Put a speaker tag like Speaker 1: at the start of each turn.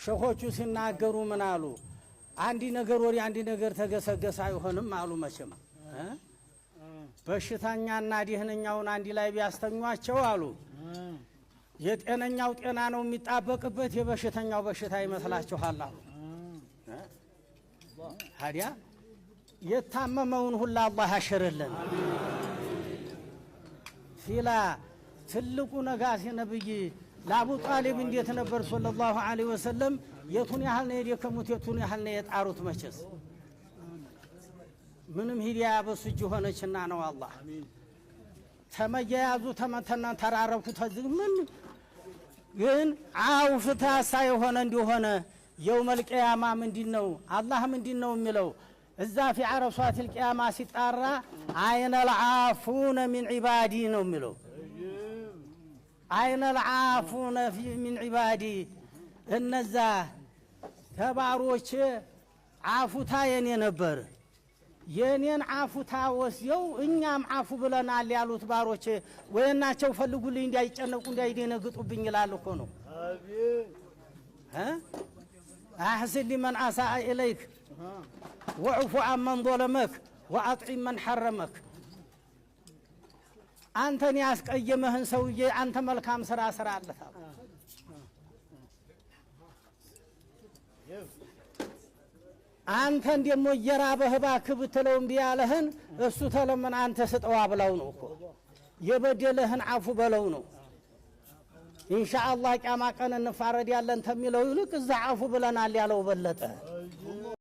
Speaker 1: ሸኾቹ ሲናገሩ ምን አሉ? አንድ ነገር ወዲህ አንድ ነገር ተገሰገሰ አይሆንም አሉ። መቼም በሽተኛና ደህነኛውን አንድ ላይ ቢያስተኟቸው አሉ የጤነኛው ጤና ነው የሚጣበቅበት፣ የበሽተኛው በሽታ ይመስላችኋል አሉ። ታዲያ የታመመውን ሁላ አላህ ያሽርልን። ሲላ ትልቁ ነጋሴ ነብይ ለአቡ ጣሊብ እንዴት ነበር صلى الله عليه وسلم? የቱን ያህል ነው የደከሙት? የቱን ያህል ነው የጣሩት? መቼስ ምንም ሂዳያ በሱ እጅ ሆነችና ነው። አላህ ተመያያዙ ተመተና ተራረብኩ ተዝግ ምን ግን አውፍታሳ የሆነ እንዲሆነ يوم القيامة ምንድን ነው አላህ ምንድን ነው የሚለው? እዛ في عرصات القيامة ሲጣራ أين العافون من عبادي ነው የሚለው። أين العافون من عبادي፣ እነዛ ተባሮች አፉታ የኔ ነበር፣ የኔን አፉታ ወስየው እኛም አፉ ብለናል ያሉት ባሮች ወይናቸው ፈልጉልኝ፣ እንዳይጨነቁ እንዳይደነግጡብኝ ይላል እኮ ነው። أحسن لمن أساء إليك واعف عمن ظلمك وأطعم من حرمك። አንተን ያስቀየመህን ሰውዬ አንተ መልካም ስራ ስራለት። አንተን ደግሞ እየራበህ እባክህ ብትለው እምቢ ያለህን እሱ ተለመን አንተ ስጠው አብላው ነው እኮ። የበደለህን አፉ በለው ነው። ኢንሻአላህ ቂያማ ቀን እንፋረድ ያለን ተሚለው ይልቅ እዛ አፉ ብለናል ያለው በለጠ።